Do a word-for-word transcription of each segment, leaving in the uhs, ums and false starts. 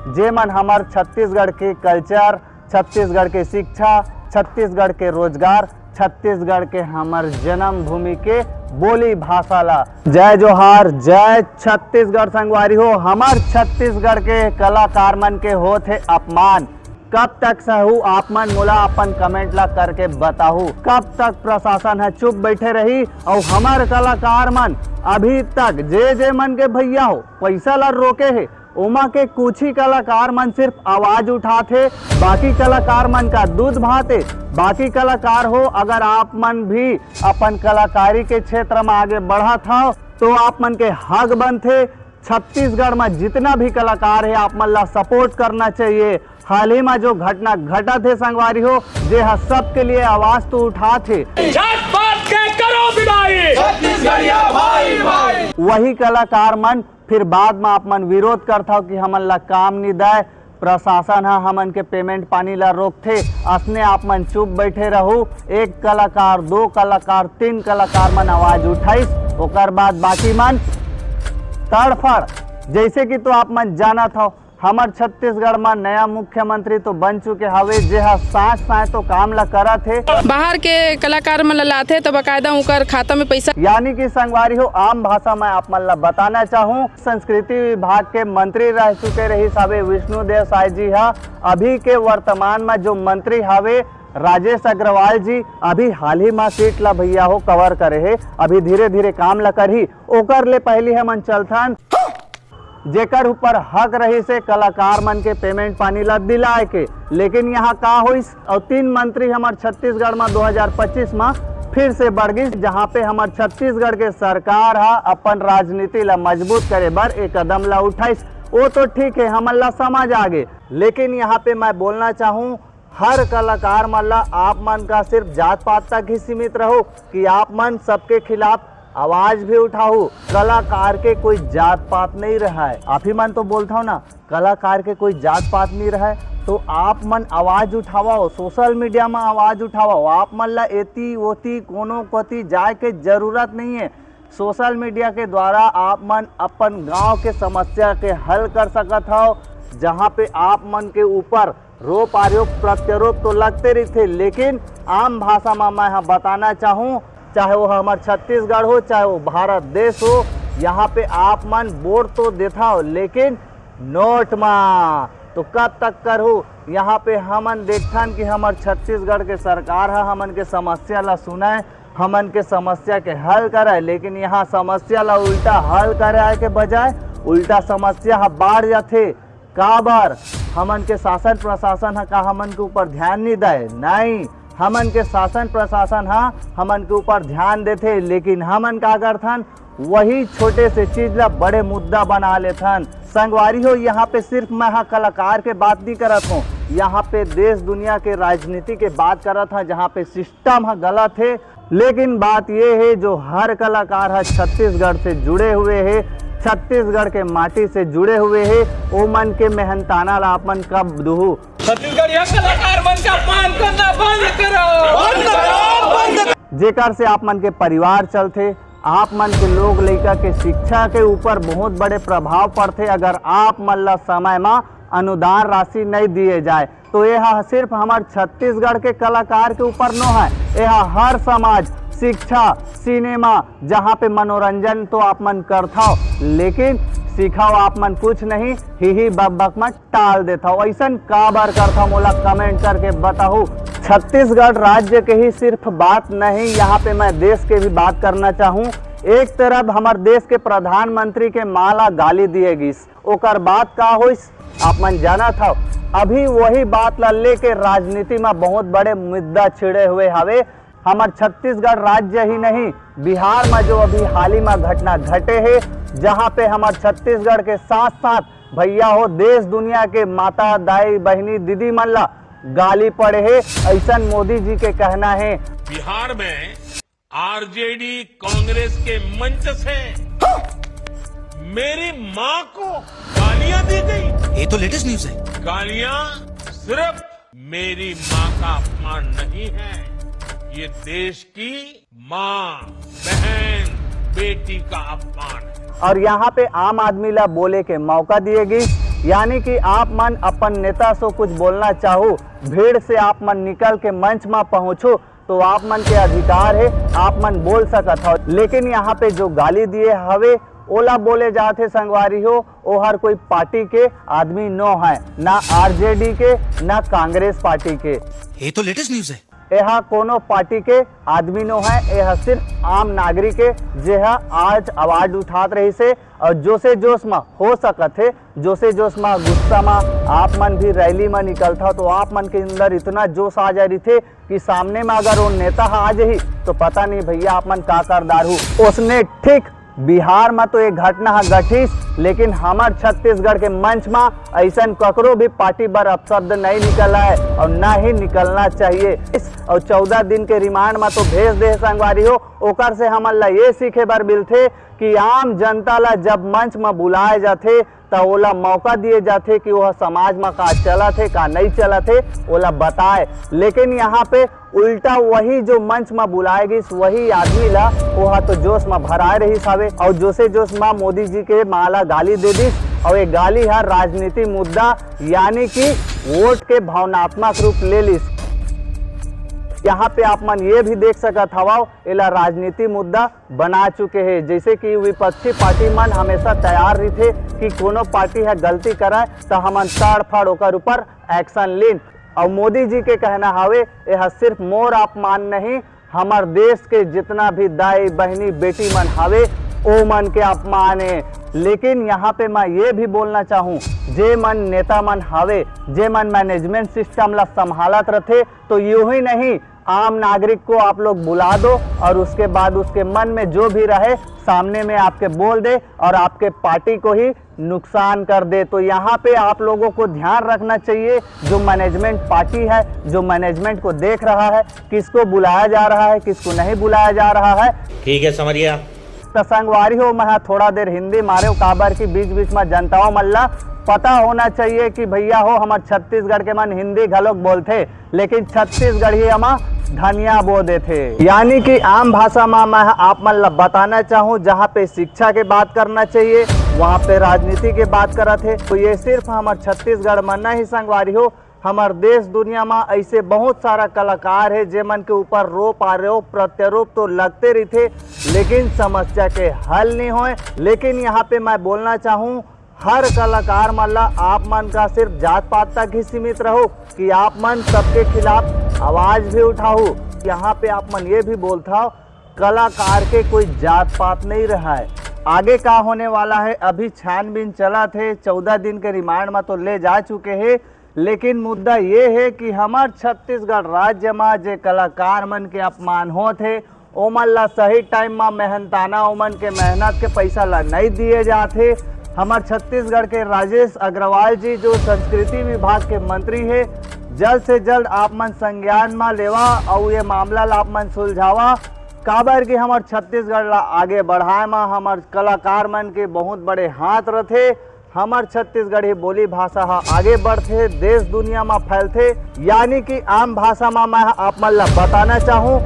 जे मन हमर छत्तीसगढ़ के कल्चर, छत्तीसगढ़ के शिक्षा, छत्तीसगढ़ के रोजगार, छत्तीसगढ़ के हमर जन्मभूमि के बोली भाषा ला। जय जोहार, जय छत्तीसगढ़ संगवारी हो। हमर छत्तीसगढ़ के कलाकार मन के होत हे अपमान। कब तक सहू आप मन? मोला अपन कमेंट ला करके बताहू। कब तक प्रशासन ह चुप बैठे रही? अउ हमर कलाकार मन अभी तक जे जे मन के भैया हो पैसा ला रोके हे, ओमा के कुछ ही कलाकार मन सिर्फ आवाज उठाथे, बाकी कलाकार मन का दूध भाते। बाकी कलाकार हो, अगर आप मन भी अपन कलाकारी के क्षेत्र में आगे बढ़त हव तो आप मन के हक बनथे। छत्तीसगढ़ में जितना भी कलाकार है, आप मन ला सपोर्ट करना चाहिए। हाल ही में जो घटना घटत हे संगवारी हो, जे ह सबके लिए आवाज तो उठात हे। जात पात के करो विदाई। छत्तीसगढ़िया भाई भाई। वही कलाकार मन फिर बाद में आप मन विरोध करथव कि हमन ला काम नी दय, प्रशासन ह हमन के पेमेंट पानी ला रोकथे, असने आप मन चुप बैठे रहू। एक कलाकार, दो कलाकार, तीन कलाकार मन आवाज उठाइस, ओकर बाद बाकी मन तड़फड़। जैसे कि तो आप मन जानत हव, हमर छत्तीसगढ़ म नया मुख्यमंत्री तो बन चुके हवे, जे ह साँच साँच तो काम ला करत हे। बाहर के कलाकार मन ला लाथे तो बकायदा उनकर खाता में पैसा। यानी कि संगवारी हो, आम भाषा में आप मन ला बताना चाहूँ, संस्कृति विभाग के मंत्री रह चुके रहिस हवे विष्णुदेव साय जी ह, अभी के वर्तमान में जो मंत्री हवे राजेश अग्रवाल जी, अभी हाल ही में सीट ला भैया हो कवर करे हे, अभी धीरे धीरे काम ला करही। ओकर ले पहली हमन चलथन जेकर ऊपर हक रहिस हे कलाकार मन के पेमेंट पानी ला दिलाए के, लेकिन यहाँ का होइस? अउ तीन मंत्री हमर छत्तीसगढ़ म दो हज़ार पच्चीस म फिर से बढ़ गिस, जहाँ पे हमर छत्तीसगढ़ के सरकार ह अपन राजनीति ला मजबूत करे बर एक कदम ला उठाइस। वो तो ठीक है, हमन ला समझ आ गे, लेकिन यहाँ पे मैं बोलना चाहूँ, हर कलाकार मन ला आप मन का सिर्फ जात पात तक ही सीमित रहो कि आप मन सबके खिलाफ आवाज भी उठाओ। कलाकार के कोई जात पात नहीं रहा है। आप ही मन तो बोलता हो ना, कलाकार के कोई जात पात नहीं रहा है, तो आप मन आवाज उठाओ, सोशल मीडिया में आवाज उठाओ। आप मन ला एती ओती कोनो कोती जाए के जरूरत नहीं है। सोशल मीडिया के द्वारा आप मन अपन गांव के समस्या के हल कर सकत हव, जहां पे आप मन के ऊपर रोप आरोप प्रत्यारोप तो लगते रहिथे, लेकिन आम भाषा में मैं ह बताना चाहूँ, चाहे वो हमर छत्तीसगढ़ हो, चाहे वो भारत देश हो, यहाँ पे आप मन वोट तो देथव, लेकिन नोट मा। तो कब तक करहू? यहाँ पे हमन देखथन कि हमर छत्तीसगढ़ के सरकार ह हमन के समस्या ला सुनय, हमन के समस्या के हल करय, लेकिन यहाँ समस्या ला उल्टा हल करे के बजाय उल्टा समस्या ह बाढ़ जाथे। काबर? हमन के शासन प्रशासन ह का हमन के ऊपर ध्यान नहीं दय? नहीं, हमन के शासन प्रशासन ह हमन के ऊपर ध्यान देथे, लेकिन हमन का करथन, वही छोटे से चीज ला बड़े मुद्दा बना लेथन। संगवारी हो, यहाँ पे सिर्फ मैं ह कलाकार के बात नहीं करत हूँ, यहाँ पे देश दुनिया के राजनीति के बात करत हूँ, जहाँ पे सिस्टम ह गलत है। लेकिन बात ये है, जो हर कलाकार ह छत्तीसगढ़ से जुड़े हुए है, छत्तीसगढ़ के माटी से जुड़े हुए है, ओमन के मेहनताना ला अपन कब दुहू? छत्तीसगढ़िया कलाकार मन का अपमान करना बंद करो। जेकर से आप मन के परिवार चलथे, आप मन के लोग लइका के शिक्षा के ऊपर बहुत बड़े प्रभाव पड़थे। अगर आप मन ला समय म अनुदान राशि नहीं दिए जाए, तो ये ह सिर्फ हमर छत्तीसगढ़ के कलाकार के ऊपर नो है, ये ह हर समाज, शिक्षा, सिनेमा, जहाँ पे मनोरंजन तो आप मन करथव, लेकिन सिखाव आप मन कुछ नहीं, ही ही बक बक म टाल देथव। ऐसन काबर करथव, मोला कमेंट करके बताहू। छत्तीसगढ़ राज्य के ही सिर्फ बात नहीं, यहाँ पे मैं देश के भी बात करना चाहूँ। एक तरफ हमर देश के प्रधानमंत्री के माँ ला गाली दिए गिस, ओकर बाद का होइस आप मन जानत हव? अभी वही बात ला लेके राजनीति में बहुत बड़े मुद्दा छिड़े हुए हवे। हमर छत्तीसगढ़ राज्य ही नहीं, बिहार में जो अभी हाल ही में घटना घटे है, जहाँ पे हमर छत्तीसगढ़ के साथ साथ भैया हो, देश दुनिया के माता, दाई, बहनी, दीदी मन ला गाली पड़े है, ऐसन मोदी जी के कहना है। बिहार में आरजेडी कांग्रेस के मंच से मेरी माँ को गालियां दी गई। ये तो लेटेस्ट न्यूज है। गालियां सिर्फ मेरी माँ का अपमान नहीं है, ये देश की माँ, बहन, बेटी का अपमान है। और यहाँ पे आम आदमी ला बोले के मौका दिए गिस, यानी कि आप मन अपन नेता से कुछ बोलना चाहू, भीड़ से आप मन निकल के मंच में पहुंचो, तो आप मन के अधिकार है, आप मन बोल सकत हो। लेकिन यहाँ पे जो गाली दिए हवे, ओला बोले जात है संगवारी हो, ओहर कोई पार्टी के आदमी नो है, ना आरजेडी के, ना कांग्रेस पार्टी के। ये तो लेटेस्ट न्यूज़ है। एहा कोनो पार्टी के आदमी नो है, एहा सिर्फ आम नागरिक है, जेहा आज आवाज उठात रहिस हे और जोशे जोश म हो सकत हे, जोशे जोश म गुस्सा म आप मन भी रैली म निकलथा तो आप मन के अंदर इतना जोश आ जाय रहिथे कि सामने म अगर वो नेता ह आ जही तो पता नहीं भैया आप मन का कर डारहू। ओसने ठीक बिहार म तो ये घटना ह घटिस, लेकिन हमर छत्तीसगढ़ के मंच म अइसन ककरो भी पार्टी बर अपशब्द नहीं निकला है और ना ही निकलना चाहिए। इस और चौदह दिन के रिमांड म तो भेज दे संगवारी हो, ओकर से हमन ला ये सीखे बर मिलथे कि आम जनता ला जब मंच म बुलाए जाथे त ओला मौका दिए जाथे कि वह समाज म का चलत हे, का नहीं चलत हे, ओला बताए। लेकिन यहाँ पे उल्टा वही जो मंच म बुलाए गिस, वही आदमी ला ओहा तो जोश म भराए रहिस हावे और जोशे जोश म मोदी जी के माँ ला गाली दे दिस और ये गाली ह राजनीति मुद्दा यानी कि वोट के भावनात्मक रूप ले लिस। यहाँ पे आप मन ये भी देख सकत हवव, एला राजनीति मुद्दा बना चुके हे। जैसे कि विपक्षी पार्टी मन हमेशा तैयार रहिथे कि कोनो पार्टी ह गलती करय त हमन तड़फड़ ओकर ऊपर एक्शन लीन। और मोदी जी के कहना हवे, यह सिर्फ मोर अपमान नहीं, हमर देश के जितना भी दाई, बहिनी, बेटी मन हवे, ओ मन के अपमान है। लेकिन यहाँ पे मैं ये भी बोलना चाहूँ, जे मन नेता मन हवे, जे मन मैनेजमेंट सिस्टम ला संभालत रथे, तो यूं ही नहीं, आम नागरिक को आप लोग बुला दो और उसके बाद उसके मन में जो भी रहे, सामने में आपके बोल दे और आपके पार्टी को ही नुकसान कर दे। तो यहाँ पे आप लोगों को ध्यान रखना चाहिए, जो मैनेजमेंट पार्टी है, जो मैनेजमेंट को देख रहा है, किसको बुलाया जा रहा है, किसको नहीं बुलाया जा रहा है। ठीक है समरिया। त संगवारी हो, मैं हा थोड़ा देर हिंदी मारे काबर कि बीच बीच में जनताओं मन ला पता होना चाहिए कि भैया हो, हमर छत्तीसगढ़ के मन हिंदी घलोक बोलथे, लेकिन छत्तीसगढ़िया म धनिया बो देथे। यानी कि आम भाषा म मैं आप मन ला बताना चाहूँ, जहाँ पे शिक्षा के बात करना चाहिए, वहाँ पे राजनीति के बात करत हे। तो ये सिर्फ हमर छत्तीसगढ़ म नहीं संगवारी हो, हमर देश दुनिया म ऐसे बहुत सारा कलाकार हे, जे मन के ऊपर रोप आरोप प्रत्यारोप तो लगते रहिथे, लेकिन समस्या के हल नहीं होए। लेकिन यहाँ पे मैं बोलना चाहूँ, हर कलाकार मन ला आप मन का सिर्फ जात पात तक ही सीमित रहो कि आप मन सबके खिलाफ आवाज भी उठाओ। यहाँ पे आप मन ये भी बोलथव, कलाकार के कोई जात पात नहीं रहा है। आगे का होने वाला है, अभी छानबीन चलत हे, चौदह दिन के रिमांड में तो ले जा चुके हे, लेकिन मुद्दा ये हे कि हमर छत्तीसगढ़ राज्य म जे कलाकार मन के अपमान होत हे, ओमन ला सही टाइम म मेहनताना, ओमन के मेहनत के पैसा ला नइ दिए जात हे। हमर छत्तीसगढ़ के राजेश अग्रवाल जी, जो संस्कृति विभाग के मंत्री हे, जल्द से जल्द आप मन संज्ञान म लेवा अउ ये मामला ला आप मन सुलझावा, काबर कि हमर छत्तीसगढ़ ला आगे बढ़ाए म हमर कलाकार मन के बहुत बड़े हाथ रथे। हमर छत्तीसगढ़ी बोली भाषा ह आगे बढ़थे, देश दुनिया म फैलथे। यानी कि आम भाषा म मैं ह आप मन ला बताना चाहूँ,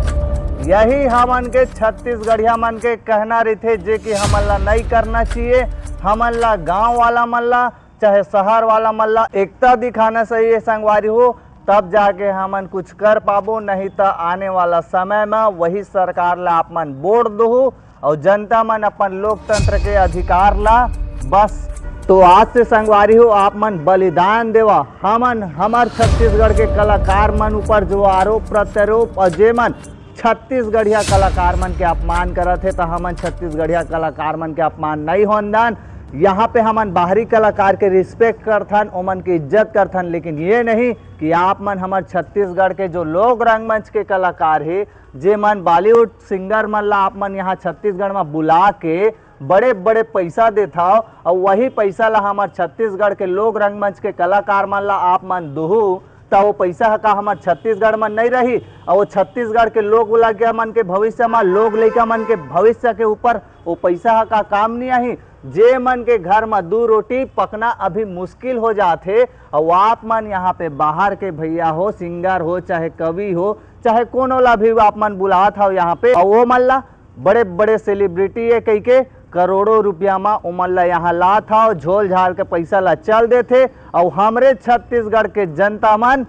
यही हमन के छत्तीसगढ़िया मन के कहना रहिथे, जे कि हमन ला नइ करना चाहिए। हमन ला गाँव वाला मन ला, चाहे शहर वाला मन ला एकता दिखाना चाहिए संगवारी हो, तब जाके हमन कुछ कर पाबो, नहीं त आने वाला समय म वही सरकार ला आप मन वोट दुहू। अउ जनता मन अपन लोकतंत्र के अधिकार ला बस। तो आज से संगवारी हो, आप मन बलिदान देवा। हमन, हमर छत्तीसगढ़ के कलाकार मन ऊपर जो आरोप प्रत्यारोप अउ जे मन छत्तीसगढ़िया कलाकार मन के अपमान करत हे, त हमन छत्तीसगढ़िया कलाकार मन के अपमान नहीं होन दन। यहाँ पे हमन बाहरी कलाकार के रिस्पेक्ट करथन, ओमन के इज्जत करथन, लेकिन ये नहीं कि आप मन हमर छत्तीसगढ़ के जो लोक रंगमंच के कलाकार हे, जे मन बॉलीवुड सिंगर मन ला आप मन यहाँ छत्तीसगढ़ म बुला के बड़े-बड़े पैसा देथव, अउ वही पैसा ला हमर छत्तीसगढ़ के लोक रंगमंच के कलाकार मन ला आप मन दुहू, त वो पैसा ह का हमर छत्तीसगढ़ म नइ रही? अउ वो छत्तीसगढ़ के लोक लइका मन के भविष्य म, लोक लइका मन के भविष्य के ऊपर वो पैसा ह का काम नइ आही? जे मन के घर म दू रोटी पकना अभी मुश्किल हो जात हे, अउ आप मन यहाँ पे बाहर के भैया हो, सिंगर हो, चाहे कवि हो, चाहे कोनो ला भी आप मन बुलात हव यहाँ पे, अउ वो मन ला बड़े-बड़े सेलिब्रिटी हे कहिके करोड़ों रुपया म ओमन ला यहाँ लात हव, झोल झाल के पैसा ला चल देथे, अउ हमरे छत्तीसगढ़ के जनता मन,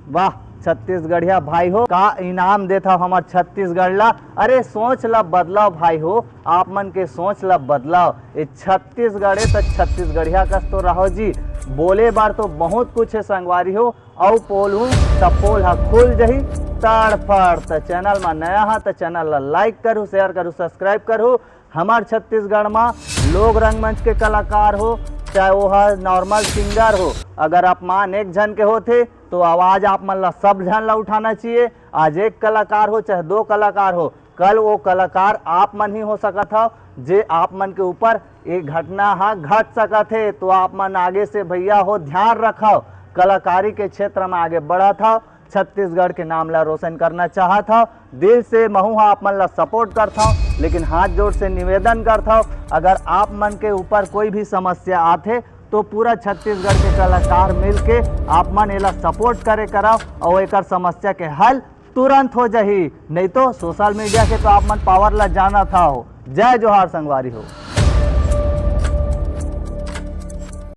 वाह, छत्तीसगढ़िया भाई हो, का इनाम देत हव हमर छत्तीसगढ़ ला। अरे सोच ला बदलाव भाई हो, आप मन के सोच ला बदलाव। ये छत्तीसगढ़ हे त छत्तीसगढ़िया कस तो रहो जी। बोले बार तो बहुत कुछ हे संगवारी हो, अउ पोलहूँ त पोल ह खुल जही तड़फड़। त चैनल म नया ह त चैनल ला लाइक करू, शेयर करू, सब्सक्राइब करू। हमार छत्तीसगढ़ म लोक रंगमंच के कलाकार हो, चाहे वो ह नॉर्मल सिंगर हो, अगर अपमान एक झन के होथे तो आवाज आप मन ला सब झन ला उठाना चाहिए। आज एक कलाकार हो चाहे दो कलाकार हो, कल वो कलाकार आप मन ही हो सकत हव, जे आप मन के ऊपर ये घटना ह घट सकत हे। तो आप मन आगे से भैया हो ध्यान रखव, कलाकारी के क्षेत्र में आगे बढ़त हव, छत्तीसगढ़ के नाम ला रोशन करना चाहत हव। दिल से महू ह आप मन ला सपोर्ट करत हव, लेकिन हाथ जोड़ से निवेदन करत हव, अगर आप मन के ऊपर कोई भी समस्या आथे तो पूरा छत्तीसगढ़ के कलाकार मिलके आप मन एला सपोर्ट करे करव अउ एकर समस्या के हल तुरंत हो जाही, नहीं तो सोशल मीडिया के तो आप मन पावर ला जानत हव। जय जोहार संगवारी हो।